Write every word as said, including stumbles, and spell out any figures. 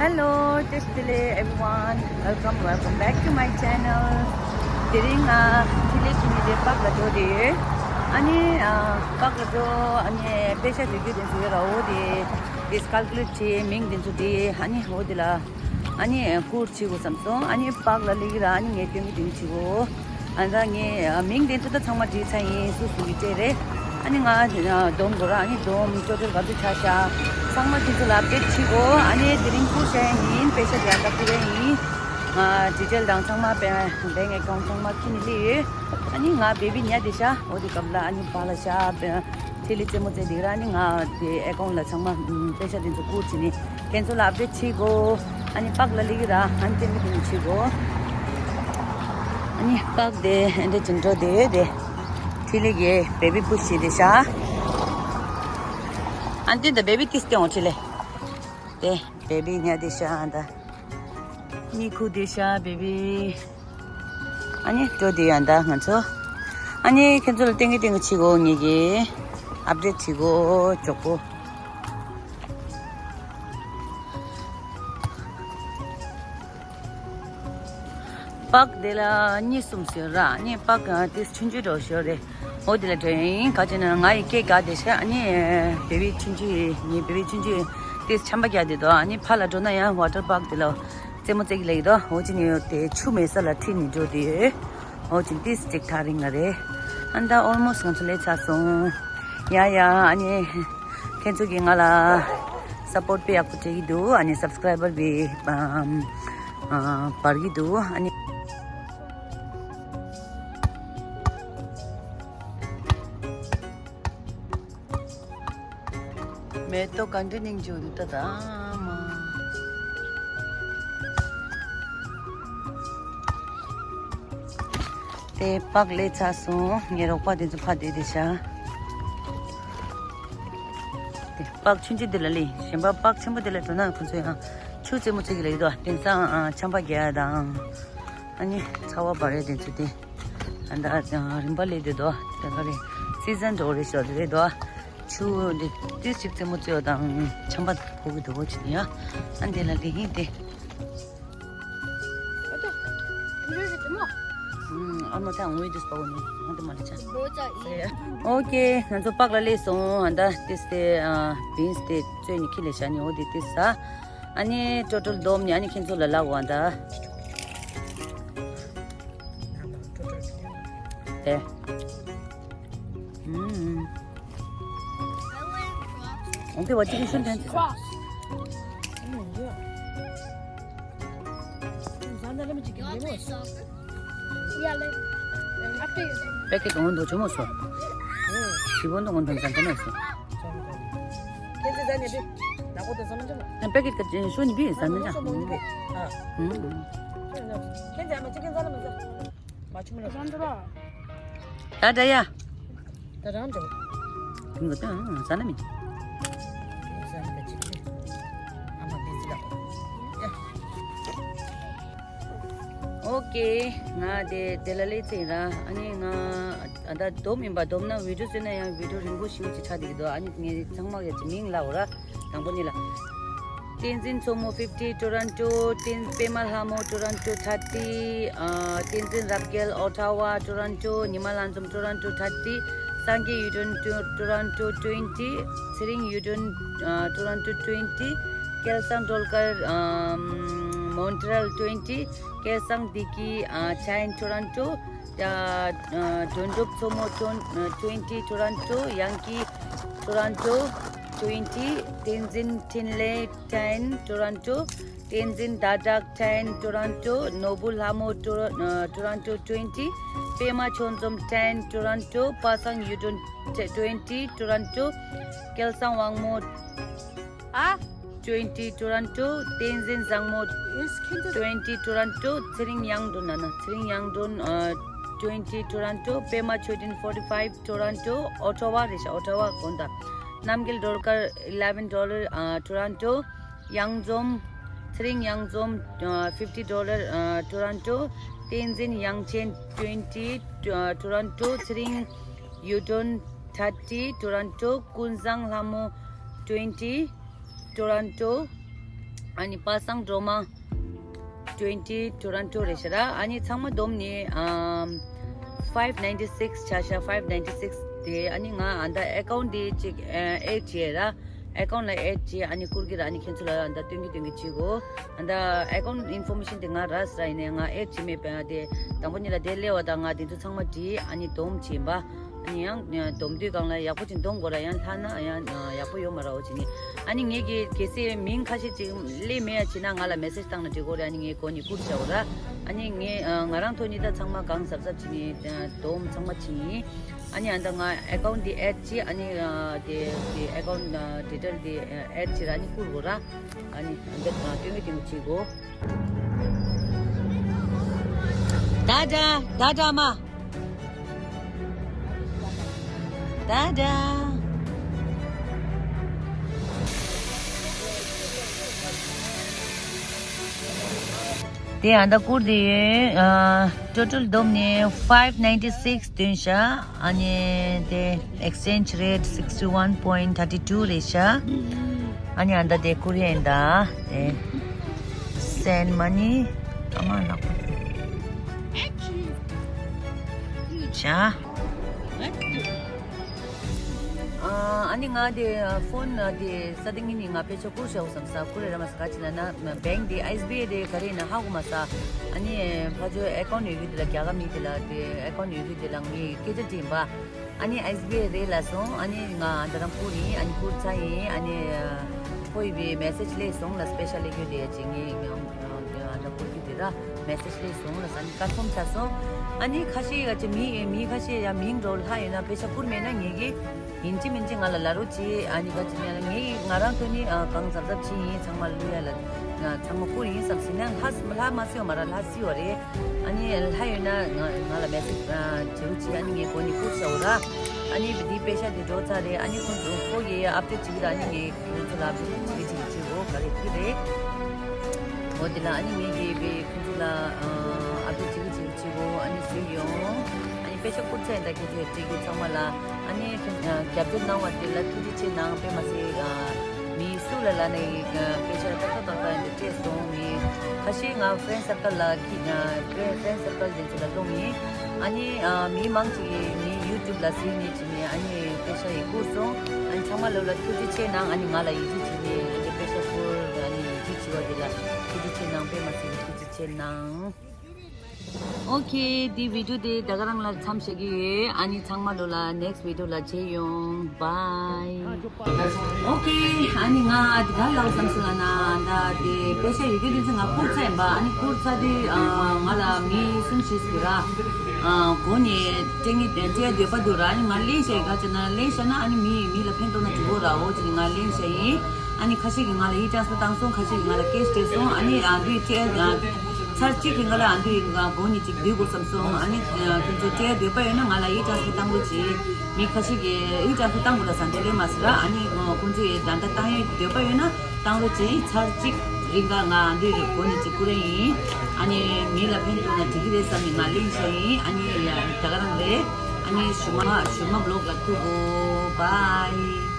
Hello, just delay everyone. Welcome, welcome back to my channel. དེ་རིང་ང་ཐིག་ལེ་ཁྱིམ་ནས་པག་ལ་འགྲོ་རེད། ཨ་ནི་ཨ་པག་ལ་འགྲོ། ཨ་ནི་པེ་ཤ་སྡོད་རྒྱུ་དེ་ཚོ་ཡོད་ར། འོ་དེ་དེ་སི་ཀལ་ཀུ་ལེཊ་བྱས། མིང་དེ་ཚོ་བྲིས། ཨ་ནི་འོ་དེ་ལ་ཨ་ནི་ཀུར་བྱེད་དགོས་བསམ་སོང་། ཨ་ནི་པག་ལ་སླེབས་ཀྱི་ར། ཨ་ནི་ངས་སྟོན་གྱི་དེ་བྱེད་དགོས། ཨ་ད་ངས་མིང་དེ་ཚོ་ད་ཚང་མ་བྲིས་ཚར་ཡིན། སུ་སུ་གི་སྤྲད་རེད། ཨ་ནི་ང་སྡོམ་དགོས་ར། ཨ་ནི་སྡོམ་ཅོ་ཅོ་ག་ཚོད་ཆགས་ཤག་ཚང་མ་ཁྱེད་ཚོ་ལ་ཨབ་ཌེཊ་བྱེད་དགོས། ཨ་ནི་དེ་རིང་ཀུར་བྱས་ཡིན། པེ་ཤ་དེ་ཨ་ད་ཀུར་རེ་ཡིན། ང་ཌི་ཊེལ་དང་ཚང་མ་བེང་ཨེ་ཀའུན་ཊི་ཚང་མ་ཁྱེར་ནས་སླེབས་ཡོད། ཨ་ནི་ང་བེ་བི་ཉལ་བསྡད་ཤག་འོ་དེ་སྐབས་ལ་ཨ་ནི་པག་ལ་ཤག་ཐིག་ལེ་རྩེད་མོ་རྩེ་བསྡད་ར། ཨ་ནི་ང་དེ་ཨེ་ཀའུན་ཊི་ལ་ཚང་མ་པེ་ཤ་དེ་ཚོ་ཀུར་བྱས་ནས་ཁྱེད་ཚོ་ལ་ཨབ་ཌེཊ་བྱེད་དགོས། ཨ་ནི་པག་ལ་སླེབས་ཀྱི་ར། ཨ་ནི་སྟོན་གྱི་དེ་ནས་བྱེད་དགོས། ཨ་ནི་པག་དེ་ཨེ་འདྲ་ཅིག་འགྲོ་དེ་དེ་ཐིག་ལེ་གི་བེ་བི་པུ་ཤི་བསྡད་ཤག་ཨ་ནི་དེ་བེ་བི་ཏིས་སྟོན་འོང་ཐིག་ལེ། དེ་བེ་བི་ཉལ་བསྡད་ཤག་ཨ་ད། གཉིད་ཁུག་བསྡད་ཤག་བེ་བི། ཨ་ནི་འགྲོ་དེ་ཡང་ད་ང་ཚོ། ཨ་ནི་ཁྱེད་ཚོ་ལ་སྟོན་གྱི་སྟོན་གྱི་བྱེད་དགོས། ངེད་ཀྱིས་ཨབ་ཌེཊ་བྱེད་དགོས་མགྱོགས་པོ། པག་དེ་ལ་གཉིས་གསུམ་ཡོད་ར། ཨ་ནི་པག་དེ་ཆུང་ཆུང་འདྲ་ཞིག་རེད། འོ་དེ་ལ་འགྲོ་ཡིན། ག་ཅི་ན་ང་ཡི་སྐད་ག་དེ་ཤ། ཨ་ནི་བེ་བི་ཆུང་ཆུང་ངའི་བེ་བི་ཆུང་ཆུང་དེ་ཆམ་པ་རྒྱག་བསྡད་འདུག་ཨ་ནི་ཕ་ལ་འགྲོ་ན་ཡང་ཝ་ཊར་པག་དེ་ལ་རྩེད་མོ་རྩེ་གི་ལབ་ཀྱི་འདུག་འོ་ཅི་ནས་དེ་ཆུ་མེད་ས་ལ་ཁྲིད་ནས་འགྲོ་དེ་ཡོད། འོ་ཅི་ཏིས་ཅིག་ཐག་རིང་ང་རེད། ཨ་ད་ཨོལ་མོ་སི་ང་ཚོ་སླེབས་ཚར་སོང་། ཡ་ཡ། ཨ་ནི་ཁྱེད་ཚོ་གིས་ང་ལ་སབ་པོརཊ་དཔེ་ཡག་པོ་སྤྲད་ཀྱི་འདུག་ཨ་ནི་སབ་སི་ཀ་རའི་བར་དཔེ་ཨམ་ཨ་འབར་གྱི་འདུག་ཨ་ནི། མེ་ཏོག་ག་འདྲ་སྙིང་རྗེ་པོ་འདུག་ད་ད་མ། དེ་པག་སླེབས་ཚར་སོང་། ངའི་རོགས་པ་དེ་ཚོ་ཕར་བསྡད་བསྡད་ཤག་དེ་པག་ཆུང་ཆུང་དེ་ལ་སླེབས། གཞན་པ་པག་ཆེན་པོ་དེ་ལ་འགྲོ་ན་ཁོ་ཚོ་ཡང་ཆུ་རྩེད་མོ་རྩེ་གི་ལབ་ཀྱི་འདུག་དེང་སང་ཨ་ཆམ་པ་རྒྱག་ཡ་དང་། ཨ་ནི་ཚ་བ་འབར་ཡ་དེ་ཚོ་དེ། ཨ་ད་རིམ་པ་སླེབས་བསྡད་འདུག་དེ་ག་རེ་སི་ཛན་འགྲོ་རེད་ཤག་དེ་རེད་འདུག་ཆུ་འདི་ཏིས་ཅིག་རྩེད་མོ་རྩེ་བ་དང་ཆམ་པ་ཕོག་གི་འདུག་ཅི་ཡ། ཨ་འདི་ལ་འདི་ཡིན་ཏེ། ཨ་མ་ཐང་ངོས་དུས་པའོ་ནི་ཧོན་དུ་མ་ལི་ཆ། ཨོ་ཀེ། ང་ཚོ་པག་ལ་སླེབས་སོང་། ཨ་ད་ཏིས་ཏེ་བིན་སི་ཏེ་བཙོས་ནི་ཁི་ལེ་ཤ་ནི་འོ་དེ་ཏིས་ས། ཨ་ནི་ཊོ་ཊལ་སྡོམ་ནི་ཨ་ནི་ཁྱེད་ཚོ་ལ་ལབ་འོ་ཨ་ད། དེ། ཨུམ། འདི་བ་ཅི་གི་ཤུན་ཐན་ཅི་ས། པེ་ཀེ་ཊི་འོང་དོ་ཆུ་མོ་སོ། ཞི་བོ་འདི་འོང་དོ་ཟན་ཐ་ན་སོ། པེ་ཀེ་ཊི་ཀ་ཤུ་ནི་བི་ཟན་ཐ་ན། ད་ད་ཡ། ད་རང་འགྲོ། ང་ད་ཟ་ན་མིན། ཟ་ན་གཅིག་ཨ་མ་བི་ཟི་ལ། ཨོ་ཀེ། ང་དེ་དེ་ལ་སླེབས་ཚར་ར། ཨ་ནི་ང་ད་སྡོམ་ཡིན་པ། སྡོམ་ན་བི་ཌིའོ་བཟོས་ན་ཡང་བི་ཌིའོ་རིང་པོ་ཞེ་པོ་ཅིག་ཆགས་བསྡད་ཀྱི་འདུག་ཨ་ནི་ངས་ཚང་མ་ཡ་ཅིག་མིང་ལབ་འོ་ར། དང་པོ་ནི་ལ། བསྟན་འཛིན་མཚོ་མོ་fifty Toronto། བསྟན་པད་མ་ལྷ་མོ་Toronto thirty། ཨ་བསྟན་འཛིན་རབ་རྒྱལ་Ottawa Toronto། ཉི་མ་ལྷ་འཛོམས་Toronto thirty། སངས་རྒྱས་གཡུ་སྒྲོན་Toronto twenty། ཚེ་རིང་གཡུ་སྒྲོན་Toronto twenty། སྐལ་བཟང་སྒྲོལ་དཀར་Montreal twenty། སྐལ་བཟང་བདེ་སྐྱིད་Ten Toronto། དོན་གྲུབ་མཚོ་མོ་twenty Toronto། དབྱངས་སྐྱིད་Toronto twenty། བསྟན་འཛིན་འཕྲིན་ལས་ten Toronto། བསྟན་འཛིན་ཟླ་གྲགས་ten Toronto། ནོར་བུ་ལྷ་མོ་Toronto twenty། པད་མ་ཆོས་འཛོམས་ten Toronto། པ་སངས་གཡུ་སྒྲོན་twenty Toronto། སྐལ་བཟང་དབང་མོ་ཨ། twenty Toronto། བསྟན་འཛིན་བཟང་མོ་twenty Toronto། ཚེ་རིང་དབྱངས་སྒྲོན་ན་ན་ཚེ་རིང་དབྱངས་སྒྲོན་twenty Toronto། པད་མ་ཆོས་སྒྲོན forty five Toronto། Ottawa རེད་ཤག Ottawa དགོན་དང་། རྣམ་རྒྱལ་སྒྲོལ་དཀར eleven dollar Toronto། དབྱངས་འཛོམས། ཚེ་རིང་དབྱངས་འཛོམས fifty dollar Toronto། བསྟན་འཛིན་དབྱངས་ཅན twenty Toronto། ཚེ་རིང་གཡུ་སྒྲོན thirty Toronto། ཀུན་བཟང་ལྷ་མོ twenty Toronto། ཨ་ནི་པ་སངས་སྒྲོལ་མ་twenty Toronto རེད་ཤག་ར། ཨ་ནི་ཚང་མ་བསྡོམས་ནས་ཨམ་five ninety six ཆ་ཤག five ninety six དེ། ཨ་ནི་ང་ཨ་ད་ཨེ་ཀའུན་ཊི་དེ་ཅིག་ཨེ་ཌི་བྱས་ར། ཨེ་ཀའུན་ཊི་ལ་ཨེ་ཌི་བྱས། ཨ་ནི་བསྐུར་གི་ར། ཨ་ནི་ཁྱེད་ཚོ་ལ་ཨ་ད་སྟོན་གི་སྟོན་གི་བྱེད་གོ། ཨ་ད་ཨེ་ཀའུན་ཊི་ཨིན་ཕོར་མེ་ཤན་དེ་ང་རག་སོང་ར། ཡིན་ནའི་ང་ཨེ་ཌི་བྱས་མེད་པ་དེ། དང་པོ་ཉིད་ལ་དེ་སླེབས་པ་དང་ང་དེ་ཚོ་ཚང་མ་བྲིས། ཨ་ནི་སྡོམ་བྱས་པ། ཨ་ནི་ཡང་སྡོམ་དུས་སྒང་ལ་ཡག་པོ་ཅིག་སྡོམ་དགོས་ར། ཡང་ལྷག་ན་ཡང་ཡག་པོ་ཡོད་མ་རེད་འོ་ཅི་ནི། ཨ་ནི་ངས་ཀྱི་གལ་སྲིད་མིང་ཁ་ཤས་ཅིག་སླེབས་མེད་ཡ་བྱས་ན་ང་ལ་མེ་སེ་ཇི་བཏང་ན་འགྲིག་གོ་རེད། ཨ་ནི་ངས་གོ་ནས་བསྐུར་བྱའོ་ར། ཨ་ནི་ངས་ཨ་ང་རང་ཐོག་ནས་ད་ཚང་མ་གང་གཟབ་གཟབ་བྱས་ནས་ཨ་སྡོམ་ཚང་མ་བྱས་ཡིན། ཨ་ནི་ཨ་ད་ང་ཨེ་ཀའུན་ཊི་འདི་ཨེ་ཌི་བྱས། ཨ་ནི་ཨ་དེ་དེ་ཨེ་ཀའུན་ཊི་ཨ་ཌི་ཊེལ་དེ་ཨ་ཨེ་ཌི་བྱས་ར། ཨ་ནི་བསྐུར་དགོས་ར། ཨ་ནི་ཨ་ད་ཨ་སྟོན་གི་སྟོན་གི་བྱེད་དགོས། ད་ད་ད་ད་མ། ད་ད། དེ་ཨ་ད་བསྐུར་དེ་ཡོད། ཨ་ཊོ་ཊལ་བསྡོམས་ནས་five ninety six ཐོན་ཤག་ཨ་ནི་དེ་ཨེག་སི་ཅེན་ཇི་རེཊ་sixty one point thirty two རེད་ཤག་ཨ་ནི་ཨ་ད་དེ་བསྐུར་ཡིན་ད། དེ་སེན་མ་ནི་ཨ་མ་ལགས་པ། ཤག་ཨ་ནི་ང་དེ་ཕོན་དེ་ས་སྟེང་ནས་ང་པེ་ཤ་བསྐུར་བྱའོ་བསམ་ས། བསྐུར་རེད་མ་ས། ག་ཅི་ལབ་ན་བེང་དེ་ཨེས་བི་ཨའི་རེད་ག་རེ་ཡིན་ན་ཧ་གོ་མ་ས། ཨ་ནི་ཕ་ཚོའི་ཨེ་ཀའུན་ཊི་ཡོད་རྒྱུ་དེ་ལ། རྒྱ་གར་མི་དེ་ལ་དེ་ཨེ་ཀའུན་ཊི་ཡོད་རྒྱུ་དེ་ལ་ངས་སྐད་ཆ་དྲིས་པ། ཨ་ནི་ཨེས་བི་ཨའི་རེད་ལབ་སོང་། ཨ་ནི་ང་ཨ་ད་རང་བསྐུར་ཡིན། ཨ་ནི་བསྐུར་ཚར་ཡིན། ཨ་ནི་ཁོ་ཡི་བི་མེ་སེ་ཇི་སླེབས་སོང་ལ། སི་པེ་ཤལ་སླེབས་རྒྱུ་དེ་ཅིག་ངས་ཨ་ད་བསྐུར་རྒྱུ་དེ་ར་མེ་སེ་ཇི་སླེབས་སོང་ལ། ཨ་ནི་ཀན་ཕོམ་ཆགས་སོང་། ཨ་ནི་ཁ་ཤས་ཡ་ཅིག་མི་མི་ཁ་ཤས་ཡ་མིང་འགྲོ་ལྷག་ཡོད་ན་པེ་ཤ་བསྐུར་མེད་ན་ངེད་ཀྱིས་ཡིན་གཅིག་མིན་གཅིག་ང་ལ་ལབ་རོགས་གྱིས། ཨ་ནི་ག་ཅི་ཡིན་ན་ངས་ང་རང་ཐོག་ནས་ཨ་གང་གཟབ་གཟབ་བྱས་ཡིན། ཚང་མ་བསླུ་ཡ་ལ་ང་ཚང་མ་བསྐུར་ཡིན་བསམ་ཟིན་ན་ལྷ་ལྷ་མ་སྲིད་པ་མ་ར་ལྷ་སྲིད་པ་རེད། ཨ་ནི་ལྷ་ཡོད་ན་ང་ང་ལ་མེ་སེ་ཇི་ཨ་བྱེད་རོགས་གྱིས། ཨ་ནི་ངས་གོ་ནས་བསྐུར་བྱའོ་ར། ཨ་ནི་འདི་པེ་ཤ་འདི་འགྲོ་ཚར་རེད། ཨ་ནི་ཁོང་ཚོ་ཁོ་གིས་ཨབ་ཌེཊ་བྱེད་ཀྱི་རེད། ཨ་ནི་ངས་ཁོང་ཚོ་ལ་ཨབ་ཌེཊ་བྱེད་ཀྱི་བྱེད་ཀྱི་བྱེད་དགོས་ག་རེ་ཁུལ་རེད། འོ་དེ་ལ་ཨ་ནི་ངས་ཀྱིས་པེ་ཁོང་ཚོ་ལ་ཨ་ཨབ་ཌེཊ་བྱེད་ཀྱི་བྱེད་ཀྱི་བྱེད་དགོས། ཨ་ནི་གཟིགས་ཡོང་། ཨ་ནི་པེ་ཤ་བསྐུར་ཚར་ཡིན་ད། ཁྱེད་ཚོས་སྤྲད་རྒྱུ་ཚང་མ་ལ། ཨ་ནི་ཁྱེད་རྒྱབ་སྐྱོར་གནང་བ་དེ་ལ་ཐུགས་རྗེ་ཆེ་གནང་། དཔེ་མ་སྲིད་མི་སུ་ལ་ལ་ནས་པེ་ཤ་ཏག་ཏག་ཏག་ཏག་ཡིན་དུ་སྤྲད་སོང་། མི་ཁ་ཤས་ང་ཕྲེན་སར་ཀལ་ལ་ཁྱི་ཕྲེན་སར་ཀལ་དེ་ཚོ་ལ་སློང་ཡིན། ཨ་ནི་མི་མང་ཅིག་གིས་མི་ཡུ་ཊུབ་ལ་གཟིགས་ནས་བྱས་ནས་ཨ་ནི་པེ་ཤ་ཡི་བསྐུར་སོང་། ཨ་ནི་ཚང་མ་ལོ་ལ་ཐུགས་རྗེ་ཆེ་གནང་། ཨ་ནི་ང་ལ་ཡིད་ཆེས་བྱས་ནས་ཨ་ནི་པེ་ཤ་བསྐུར། ཨ་ནི་ཡིད་ཆེས་བྱས་པ་དེ་ལ་ཐུགས་རྗེ་ཆེ་གནང་། དཔེ་མ་སྲིད་ཐུགས་རྗེ་ཆེ་གནང་། ཨོ་ཁེ། དེ་བི་ཌི་ཡོ་དེ་ད་ག་རང་ལ་མཚམས་བཞག་གི་ཡོད། ཨ་ནི་ཚང་མ་ལོ་ལ་ནེག་སི་ཊི་བི་ཌི་ཡོ་ལ་མཇལ་ཡོང་། བྷའི། ཨོ་ཁེ། ཨ་ནི་ང་དེ་ག་ལབ་བསམ་སོང་ལབ་ན། ད་དེ་པེ་ཤ་ཡོད་རྒྱུ་དེ་ཚོ་ང་བསྐུར་ཚར་ཡིན་པ། ཨ་ནི་བསྐུར་ཚར་དུས་ང་ལ་མི་གསུམ་བཞི་ཟིག་ར་གོ་ནས་སྤྲད་ངེས་སྤྲད་འདོད་པ་འདུག་ར། ཨ་ནི་ང་ལེན་བྱས་ག་ཅེ་ན་ལེན་བྱས་ན་ཨ་ནི་མི་མི་ལ་ཕན་ཐོགས་ན་འགྲིག་གོ་ར། འོ་ཅེ་ནས་ང་ལེན་བྱས་ཡིན། ཨ་ནི་ཁ་ཤས་ཀྱིས་ང་ལ་ཡི་ཊེན་སི་ཕར་བཏང་སོང་། ཁ་ཤས་ཀྱིས་ང་ལ་ཀེ་ཤི་སྤྲད་སོང་། ཨ་ནི་ཨ་འདུས་སྤྲད་ཚར་གཅིག་གི་ང་ལ་ཨ་འདུས་གོང་ནས་གཅིག་བསྡུ་དགོས་བསམ་སོང་། ཨ་ནི་ཁྱོད་ཚོ་སྤྲད་འདོད་པ་ཡོད་ན་ང་ལ་ཡི་ཊེན་སི་ཕར་བཏང་རོགས་གྱིས། མི་ཁ་ཤས་ཀྱིས་ཡི་ཊེན་སི་ཕར་བཏང་དགོས་ལབ་ས་འདི་ལས་མ་ཟེར་ར། ཨ་ནི་ཁོང་ཚོས་ད་ལྟ་བཏང་ཡོད་འདོད་པ་ཡོད་ན་བཏང་རོགས་གྱིས། ཚར་གཅིག་རིང་ག་ང་ཨ་འདུས་གོང་ནས་གཅིག་བསྐུར་ཡ་ཡིན། ཨ་ནི་མི་ལ་ཕན་ཐོགས་ན་འགྲིག་གི་རེད་བསམ་ནས་ང་ལེན་བྱས་ཡིན། ཨ་ནི་ཡ་ད་ག་རང་རེད། ཨ་ནི་ཞུ་མ་ཞུ་མ་བི་ལོག་ལ་ཐུག་གོ། བྷའི།